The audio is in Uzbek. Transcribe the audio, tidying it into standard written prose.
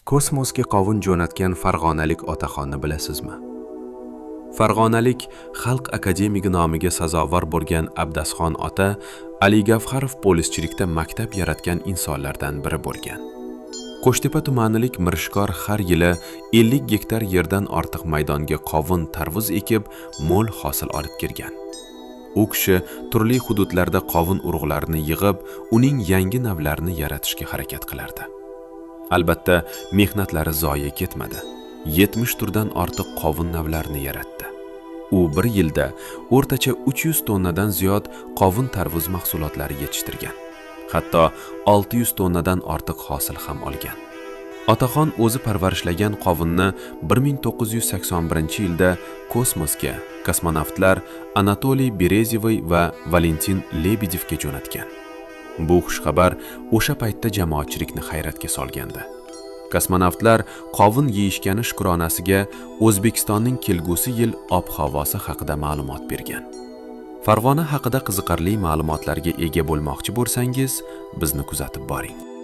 Kosmosga qovun jo'natgan farg'onalik otaxonni bilasizmi? Farg'onalik xalq akademigi nomiga sazovor bo'lgan Abdasxon ota Ali Gavharov polischilikda maktab yaratgan insonlardan biri bo'lgan. Qo'shtepa tumanilik mirishkor har yili 50 gektar yerdan ortiq maydonga qovun, tarvuz ekib, mo'l hosil olib kelgan. U kishi turli hududlarda qovun urug'larini yig'ib, uning yangi navlarini yaratishga harakat qilardi. Albatta, mehnatlari zoye ketmadi. 70 turdan ortiq qovun navlarini yaratdi. U bir yilda o'rtacha 300 tonnadan ziyod qovun tarvuz mahsulotlari yetishtirgan. Hatto 600 tonnadan ortiq hosil ham olgan. Otaxon o'zi parvarishlagan qovunni 1981-yilda kosmosga kosmonavtlar Anatoliy Berezevoy va Valentin Lebedevga jo'natgan. Bu xushxabar o'sha paytda jamoatchilikni hayratga solgandi. Kosmonavtlar qovun yeyishgani shukronasiga O'zbekistonning kelgusi yil ob-havosi haqida ma'lumot bergan. Farg'ona haqida qiziqarli ma'lumotlarga ega bo'lmoqchi bo'lsangiz, bizni kuzatib boring.